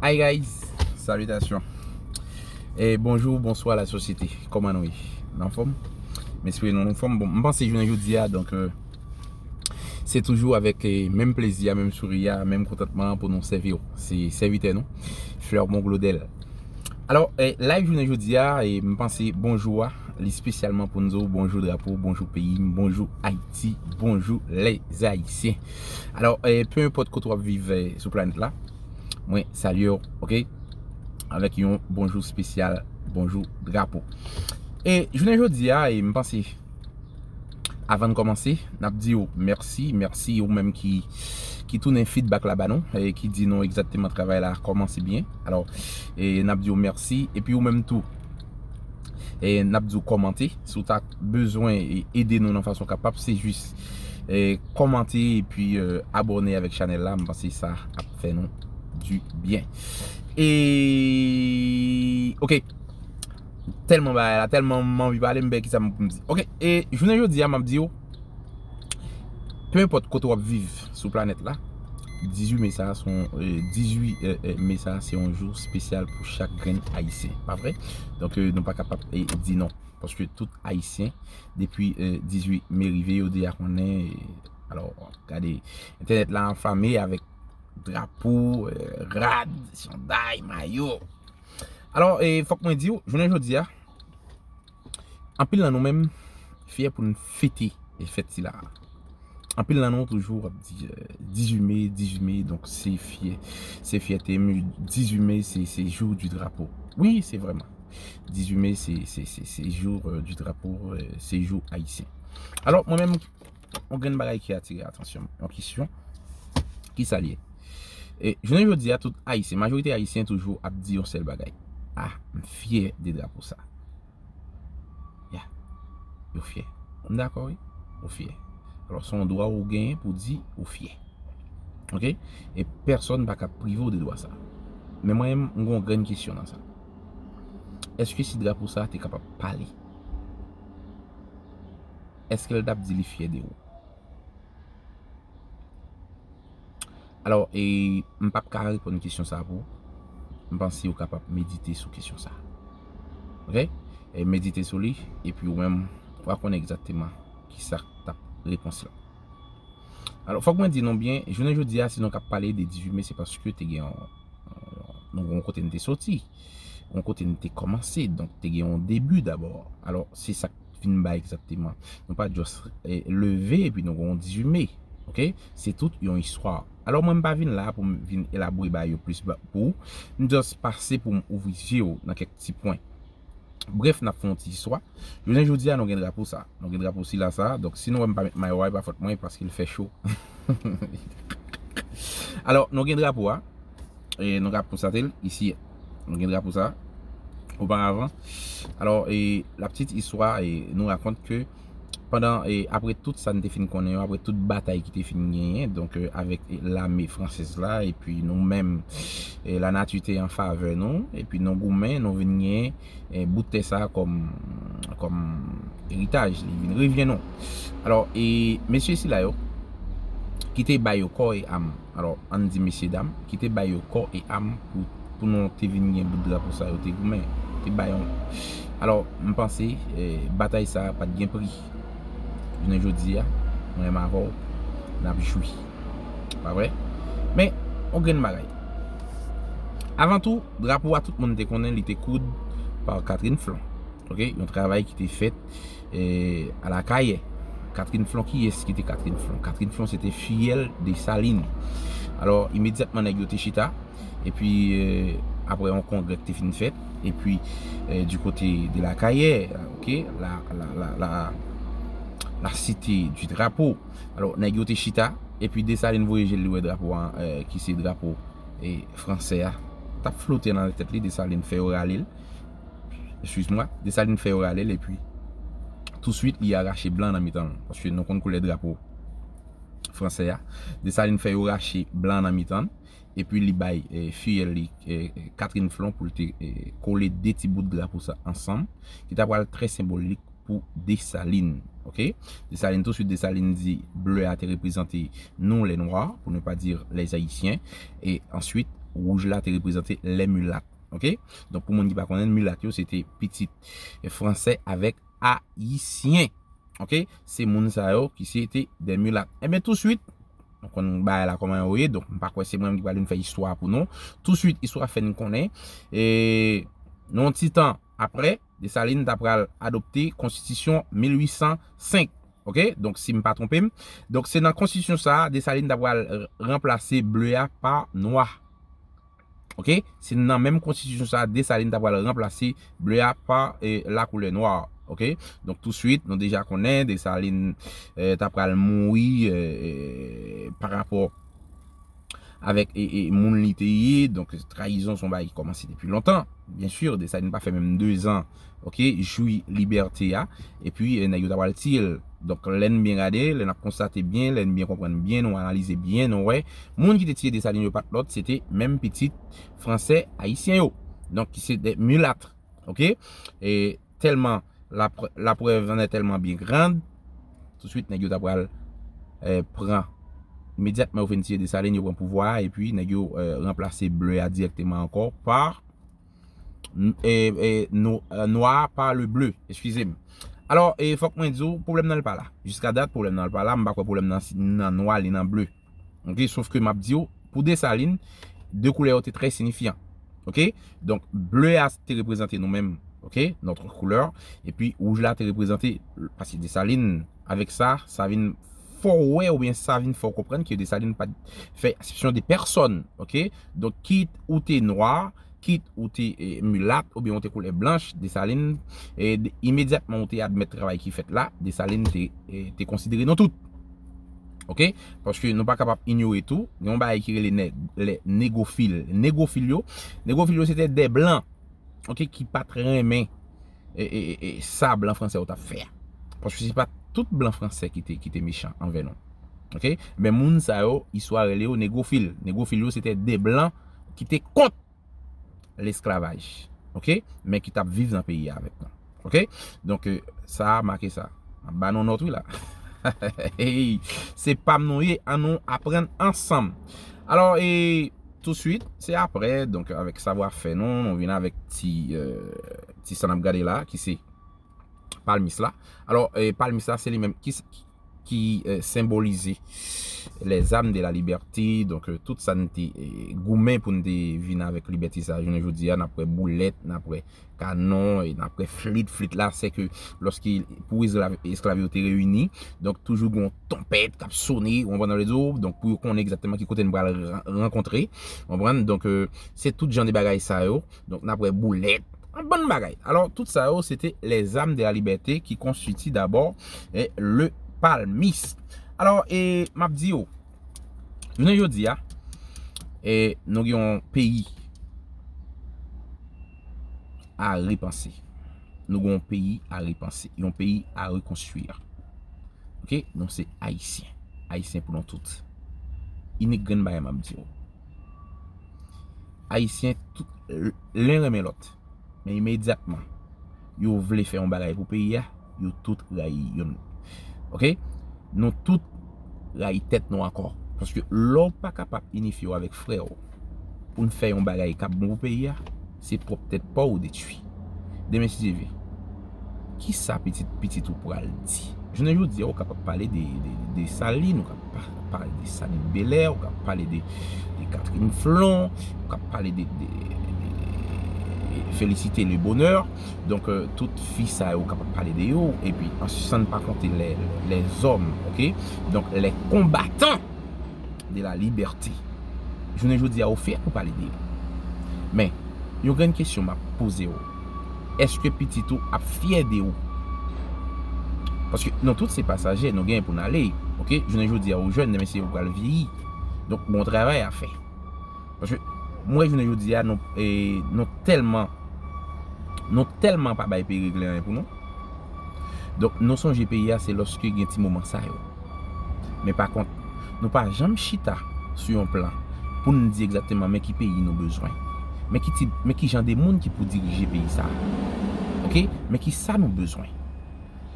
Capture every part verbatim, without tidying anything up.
Hi guys, salitasyon. E bonjou, bonswa la sosyete. Kòman nou ye? Nou anfòm? M espere nou anfòm. Bon, m panse jounen jodi a, donk, euh, se toujou avèk, eh, menm plezi a, menm souri a, menm kontantman pou nou sèvi w. Se sèvitè nou, Flermont Claudel. Alò, eh, live jounen jodi a, e m panse bonjou a, li espesyalman pou nou di w bonjou drapo, bonjou peyi m, bonjou Ayiti, bonjou lèzayisyen. Alò, eh, pe enpòt kote w ap viv, eh, sou planèt la, mwen salye w, oke? Avèk yon bonjou espesyal, bonjou drapo. E jounen jodi a, e m panse, avan n kòmanse, n ap di w mèsi, mèsi ou menm ki, ki tounen feedback la ba nou, e ki di nou egzakteman travay la kòmanse byen. Alò, e n ap di w mèsi, epi ou menm tou, e n ap di w kòmante. Si w ta bezwen e, ede nou nan fason kapab, se jis, e, kòmante epi, e, abòne avèk chanèl la. M panse sa ap fè nou di byen. E, oke. Tèlman bagay la, tèlman m anvi pale, m pè kisa m pou m di. Oke, e jounen jodi a, m ap di w, pe enpòt kote w ap viv sou planèt la, dizuit me sa a se yon, eh, dizuit, eh, eh, me sa a se yon jou espesyal pou chak grenn Ayisyen, pa vre? Donk, eh, nou pa kapab, eh, di non, paske tout Ayisyen, depi, eh, dizuit me rive, yo deja konnen, eh, alò, gade, entènèt la anflame avèk drapo, eh, rad, chanday, mayo. Alò, eh, fòk mwen di w, jounen jodi a, anpil nan nou menm fyè pou n fete fèt sila a. Anpil nan nou toujou ap di, eh, dizuit me, dizuit me, donk se fyè, se fyète m. Dizuit me, se, se jour du drapeau. Wi, se vrèman. Dizuit me, se, se, se, se jour, eh, du drapeau, eh, se jou ayisyen. Alò, mwen menm, yon grenn bagay ki atire atansyon m, yon kesyon, kisa l ye? E, jounen jodi a, tout Ayisyen, majorite Ayisyen toujou ap di yon sèl bagay. Ah, m fyè de drapo sa. Ya. Yo fyè. M dakò, wi. Ou fyè. Alò, se yon dwa ou genyen pou di ou fyè. Oke? E pèsonn pa ka prive w de dwa sa. Men mwen menm, m gen yon grenn kesyon nan sa. Èske si drapo sa te kapab pale, èske l t ap di li fyè de ou? Alò, e, m p ap ka reponn kesyon sa a pou ou. M panse ou kapab medite sou kesyon sa a. Oke? E medite sou li, epi ou menm, w a konnen egzakteman kisa k t ap repons la. Alò, fòk mwen di nou byen, jounen jodi a, si nou k ap pale de dizuit me, se paske te gen yon, yon kote n te soti, yon kote n te kòmanse, donk te gen yon debi dabò. Alò, se sa k vin bay egzakteman. Nou pa just, eh, leve epi nou gen yon dizuit me. Oke? Se tout yon istwa. Alò, mwen, m pa vin la pou m vin elabore bagay yo plis ba-, pou ou. M just pase pou m ouvri zye w nan kèk ti pwen. Brèf, n ap fè yon ti istwa. Jounen jodi a, nou gen drapo sa. Nou gen drapo sila sa. Donk, si nou wè m pa met mayo a, e pa fòt mwen, paske l fè cho. Alò, nou gen drapo a. E nou ka konstate l isi. Nou gen drapo sa. Oparavan. Alò, e la petite histoire, e nou rakonte ke pandan, e apre tout sa n te fin konnen yo, apre tout batay ki te fin genyen, donk, e, avèk, e, lame fransèz la, epi nou menm, e, lanati te an favè nou, epi nou goumen, nou vin genyen, e, bout tè sa kòm, kòm eritaj, li vin revyen nou. Alò, e mesye sila yo, ki te ba yo kò e am, alò, ann di mesye dam, ki te ba yo kò e am pou, pou nou te vin gen bout drapo sa yo te goumen, te ba yo. Alò, m panse, eh, batay sa a pa t gen pri. Jounen jodi a, mwen menm avè w, n ap jwi. Pa vre? Men, yon grenn bagay. Avan tou, drapo a tout moun te konnen li te koud pa Catherine Flon. Oke? Yon travay ki te fèt, eh, Alakayè. Catherine Flon, kiyès ki te Catherine Flon? Catherine Flon, se te fiyèl Desalin. Alò, imedyatman, nèg yo te chita, epi, eh, apre yon kongrè ki te fin fèt, epi, eh, du côté de Lakayè, oke, la, la, la, la, la cité du drapeau. Alò, nèg yo te chita, epi Desalin voye je l, li wè drapo a, eh, ki se drapo, eh, fransè a, t ap flote nan tèt li, Desalin fè yo rale l. Excuse-moi, Desalin fè yo rale l, epi touswit li rache blan nan mitan l. Paske nou konn koulè drapo fransè a. Desalin fè yo rache blan nan mitan l, epi li bay, eh, fiyèl li, eh, Catherine Flon pou l te, eh, kole de ti bout drapo sa ansanm, ki ta pral trè senbolik pou Desalin. Oke? Desalin, touswit Desalin di bleu a te reprezante nous les noirs, pour ne pas dire les haïtiens. E answit, Wouj la te reprezante les mulates. Ok? Donk, pou moun ki pa konnen, milat yo, se te pitit, eh, fransè avèk ayisyen. Ok? Se moun sa yo ki se te des mulates. Ebyen, touswit, nou konn bagay la kòman yo ye, donk, m pa kwè se mwen ki pral vin fè istwa pou nou. Touswit, istwa fè n konnen, e, nan yon ti tan apre, Desalin ta pral adopte konstitisyon mil uit san senk. Ok? Donk, si m pa twonpe m. Donk, se nan konstitisyon sa a, Desalin ta pral r-, ranplase ble a pa nwa. Ok? Se nan menm konstitisyon sa a, Desalin ta pral ranplase ble a pa, eh, la koulè nwa. Ok? Donk, touswit, nou deja konnen, Desalin, eh, ta pral mouri, eh, eh, pa rapò avèk, e, e, moun li te ye. Donk, trayizon se yon bagay ki kòmanse depi lontan. Byen si, Desalin pa fè menm dezan, ok, jwi libète a. Epi, e, nèg yo ta pral tiye l. Donk, lè n byen gade, lè n ap konstate byen, lè n byen konprann byen, nou analize byen, nou wè, moun ki te tiye Desalin yo pa t lòt, se te menm pitit fransè ayisyen yo. Donk, ki se de milat. Ok? E tèlman, la prè-, la preuve en est tellement bien grande, touswit nèg yo ta pral, eh, pran. Imedyatman yo fin tiye Desalin, yo pran pouvwa a, epi nèg yo, eh, ranplase ble a dirèkteman ankò pa, n-, e, e, no-, eh, nwa a pa le bleu, eskize m. Alò, e, fòk mwen di w, pwoblèm nan l pa la. Jiska dat, pwoblèm nan l pa la, m pa kwè pwoblèm nan si nan nwa, li nan ble. Ok, sof ke m ap di w, pou Desalin, de koulè yo te trè sinifyan. Ok? Donk, ble a te reprezante nou menm, ok, notre couleur, epi wouj la te reprezante, paske Desalin, avèk sa, sa vin fè w wè oubyen sa vin fè w konprann ke Desalin pa t fè eksepsyon de pèsòn, ok? Donk, kit ou te nwa, kit ou te, eh, milat, oubyen ou te koulè blanch, Desalin, eh, de-, imedyatman ou te admèt travay ki fèt la, Desalin te, eh, te konsidere nou tout. Ok? Paske nou pa kapab inyore tou, gen yon bagay ki rele nè-, lè negofil. Negofil yo, negofil yo se te de blan, ok, ki pa t renmen, e, e, e, e, sa blan fransè yo t ap fè a. Paske se pa tout blan fransè ki te, ki te mechan anvè nou. Ok? Men moun sa yo, istwa rele yo negofil. Negofil yo se te de blan ki te kont lesklavaj, ok, men ki t ap viv nan peyi a avèk nou. Ok? Donk, eh, sa a make sa. M ap ba nou nòt, wi, la. Hey, se pa m nou ye, an nou aprann ansanm. Alò, e touswit, se apre, donk, avèk savwa fè nou, nou vin avèk ti, eh, ti sa n ap gade la, ki se palmis la. Alò, eh, palmis la, se li menm ki, ki, eh, senbolize les armes de la liberté. Donk, eh, tout sa n te, eh, goumen pou n te vin avèk libète sa a, jounen jodi a, n ap wè boulèt, n ap wè kanon, e n ap wè flit. Flit la, se ke lòske pou esklav, esklav yo te reyini, donk toujou gen yon tonpèt k ap sone, ou konprann sa m vle di w? Donk, pou yo konnen egzakteman ki kote n pral ran-, rankontre, ou konprann? Donk, eh, se tout jan de bagay sa yo. Donk, n ap wè boulèt, yon bann bagay. Alò, tout sa yo, se te les armes de la liberté qui constituent d'abord, eh, le palmis. Alò, e m ap di yo, jounen jodi a, e nou gen yon peyi a repanse. Nou gen yon peyi a repanse, yon peyi a rekonstwi. Ok? Nou se Ayisyen. Ayisyen pou nou tout. Inik grenn bagay m ap di yo. Ayisyen, tout, len renmen lòt. Men imedyatman, yo vle fè yon bagay pou peyi a, yo tout rayi youn. Ok? Nou tout rayi tèt nou ankò. Paske lè w pa kapab inifye w avèk frè w pou n fè yon bagay k ap bon pou peyi a, se pwòp tèt pa w ou detwi. Demen, si Dye vle, kisa pitit pitit ou pral di? Jounen jodi a, ou kapab pale de, de, de Desalin, ou kapab pa-, pale de Desalin Belè, ou kapab pale de, de Catherine Flon, ou kapab pale de, de, de, de Félicité Le Bonheur. Donk, euh, tout fi sa yo, ou kapab pale de yo. Epi, an, san n pa konte les, les hommes, ok? Donk, les combattants de la liberté. Jounen jodi a, ou fyè pou pale de yo. Men, yon grenn kesyon m ap poze w. Èske pitit ou ap fyè de ou? Paske nou tout se pasaje, nou gen pou n ale. Ok? Jounen jodi a, ou jèn, demen se ou pral vyeyi. Donk, gon travay a fè. Paske, m wè jounen jodi a, nou, e, nou tèlman, nou tèlman pa bay peyi regle anyen pou nou. Donk, nou sonje peyi a, se lòske gen ti moman sa yo. Men pa kont, nou pa janm chita sou yon plan pou n di egzakteman men ki peyi nou bezwen. Men ki ti, men ki jan de moun ki pou dirije peyi sa a. Ok? Men ki sa nou bezwen.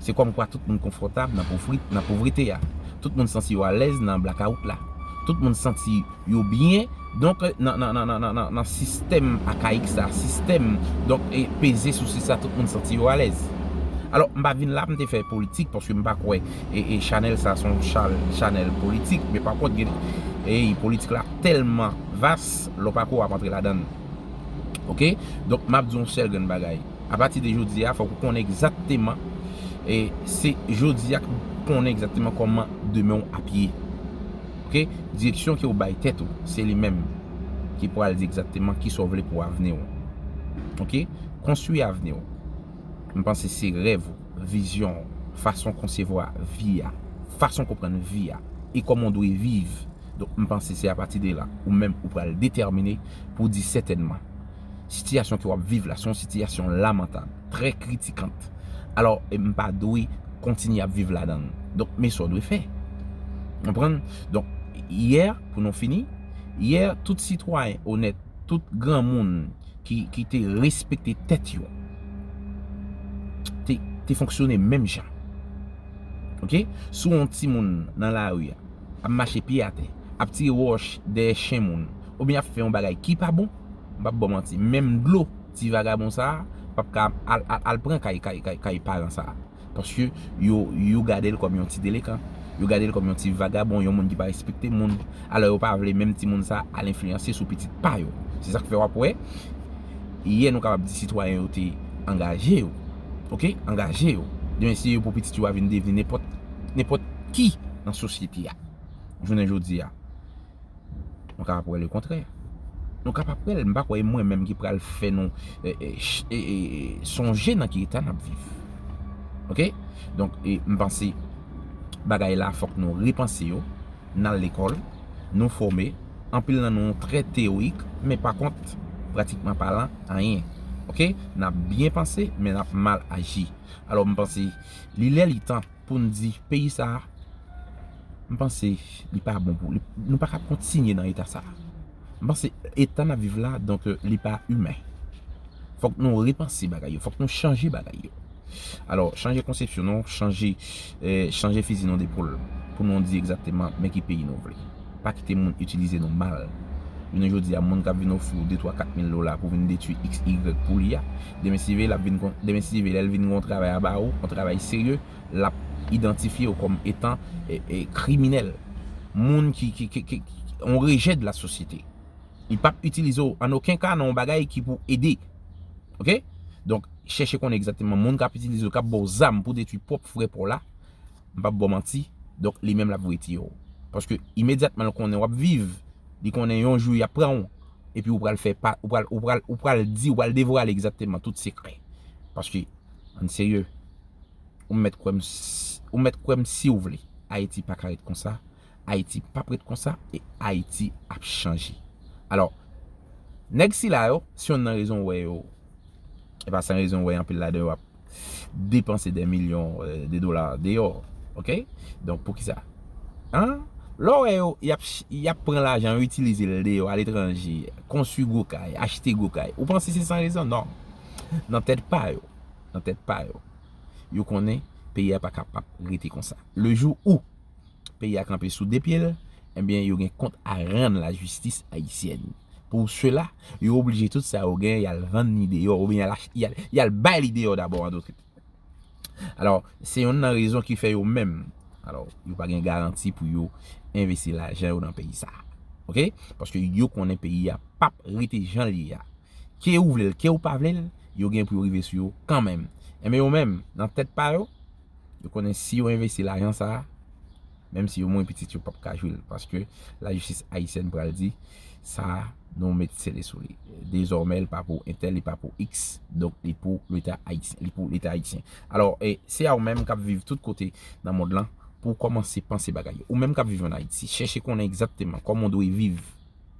Se kòmkwa tout moun konfòtab nan povri-, nan povrete a. Tout moun santi yo alèz nan blakawout la. Tout moun santi yo byen Donk, nan, nan, nan, nan, nan, nan, nan sistèm akayik sa, sistèm, donk, e peze sou sisa, tout moun santi yo alèz. Alò, m pa vin la pou m te fè politik, paske m pa kwè e, e chanèl sa se yon chal- chanèl politik, men pa kont, gen, e politik la tèlman vas, lè w pa kwè w ap antre ladan l. Oke? Donk, m ap di yon sèl grenn bagay. Apati de jodi a, fòk ou konnen egzakteman, e se jodi a k ou konnen egzakteman kòman demen w ap ye. Oke? Direksyon ke w bay tèt ou, se li menm ki pral di egzakteman kisa w vle pou avni w. Oke? Konstwi avni w. M panse se rèv ou, vizyon ou, fason w konsevwa vi a, fason w konprann vi a, e kòman w dwe viv. Donk, m panse se apati de la, ou menm ou pral detèmine pou w di sètènman, sitiyasyon ke w ap viv la, se yon sitiyasyon lamantab, trè kritikant. Alò, e m pa dwe kontinye ap viv ladan l. Donk, men sa w dwe fè. Konprann? Donk, yè, pou nou fini, yè, tout sitwayen onèt, tout granmoun ki, ki te respekte tèt yo, te, te fonksyone menm jan. Oke? Si w wè yon timoun nan lari a, ap mache pye atè, ap tire wòch dèyè chen moun, oubyen ap fè yon bagay ki pa bon, m p ap ba w manti, menm dlo ti vagabon sa a p ap ka al, al, al pran kay, kay, kay, kay paran sa a. Paske yo, yo gade l kòm yon ti delekan. Yo gade l kòm yon ti vagabon, yon moun ki pa respekte moun. Alò, yo pa vle menm timoun sa al enfliyanse sou pitit pa yo. Se sa k fè w ap wè, yè nou kapab di sitwayen yo te angaje yo. Oke? Angaje yo. Demen, si yo pou pitit yo a vin devni nenpòt, nenpòt ki nan sosyete a. Jounen jodi a, nou kapab wè lekontrè. Nou kapab wè l, m pa kwè e mwen menm ki pral fè nou e, e, ch- e, e, e, sonje nan ki eta n ap viv. Oke? Donk, e, m panse bagay la, fòk nou repanse yo, n al lekòl, nou fòme, anpil nan nou trè teyorik, men pa kont, pratikman palan, anyen. Oke? N ap byen panse, men n ap mal aji. Alò, m panse, li lè li tan pou n di peyi sa a, m panse li pa bon pou li, nou pa ka kontinye nan eta sa a. M panse eta n ap viv la, donk, li pa imen. Fòk nou repanse bagay yo, fòk nou chanje bagay yo. Alò, chanje konsepsyon nou, chanje, eh, chanje fizi nou depòl pou nou di egzakteman men ki peyi nou vle. Pa kite moun itilize nou mal. Jounen jodi a, moun k ap vin ofri w de, twa, kat mil dola pou vin detwi X, Y pou li a, demen si Dieu vle, l ap vin kon- demen si Dieu vle, lè l vin gen yon travay anba ou, yon travay serye, l ap idantifye w kòm etan, e, e, kriminèl. Moun ki, ki, ki, ki, ki, yon rejè de la sosyete. Li p ap itilize w an okenn ka nan yon bagay ki pou ede. Oke? Donk, chèche konnen egzakteman moun k ap itilize w, k ap ba w zam pou detwi pwòp frè pa w la, m p ap ba w manti, donk, li menm l ap voye tiye w. Paske imedyatman l konnen w ap viv, li konnen yon jou y ap pran w, epi ou pral fè pa, ou pral, ou pral, ou pral di, ou pral devwale egzakteman tout sekrè. Paske, ann serye, ou mèt kwè m s- ou mèt kwè m si w vle, Ayiti pa ka ret konsa, Ayiti p ap ret konsa, e Ayiti ap chanje. Alò, nèg sila yo, se youn nan rezon w wè yo, e pa san rezon w wè anpil ladan yo ap depanse dè milyon, eh, de dola deyò. Oke? Donk, poukisa? An? Lè w wè yo, y ap, ch- y ap pran lajan, yo itilize l deyò, aletranje, konstwi gwo kay, achte gwo kay. Ou panse se san rezon? Non. Nan tèt pa yo, nan tèt pa yo, yo konnen peyi a pa kapab rete konsa. Le jou ou peyi a kanpe sou de pye l, ebyen, yo gen kont a rann lajistis ayisyèn. Pou sela, yo oblije tout sa yo gen, y al vann li deyò, oubyen y al ach- y al, y al bay li deyò dabò, an dòt tèm. Alò, se youn nan rezon ki fè yo menm, alò, yo pa gen garanti pou yo envesti lajan yo nan peyi sa a. Oke? Paske yo konnen peyi a p ap rete jan l ye a. Ke ou vle l, ke ou pa vle l, yo gen pou yo rive sou yo kanmenm. Enben yo menm, nan tèt pa yo, yo konnen si yo envesti lajan sa a, menm si yo mouri pitit yo p ap ka jwi l, paske lajistis ayisyèn pral di, sa a, nou met sele sou li. Dezòmè, li pa pou entèl, li pa pou X, donk li pou Leta ayisyen, li pou Leta ayisyen. Alò, e, se a ou menm k ap viv tout kote nan mond lan, pou w kòmanse panse bagay yo. Ou menm k ap viv ann Ayiti, chèche konnen egzakteman kòman w dwe viv.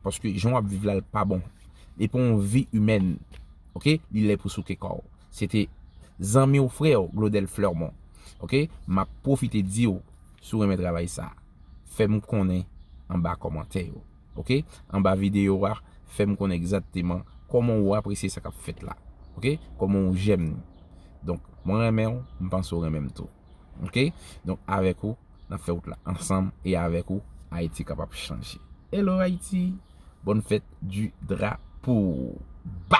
Paske jan w ap viv la, l pa bon. Li pa yon vi imèn. Oke? Li lè pou souke kò w. Se te zanmi w, frè w, Glodel Flermont. Oke? M ap pwofite di w, si w renmen travay sa, fè m konnen anba kòmantè yo. Oke? Anba videyo a, fè m konnen egzakteman kòman w apresye sa k ap fèt la. Oke? Kòman w jèm li. Donk, mwen renmen w, m panse w renmen m tou. Oke? Donk, avèk ou, n ap fè wout la ansanm e avèk ou, Ayiti kapab chanje. Hello, Ayiti! Bonne fête du drapeau. Ba!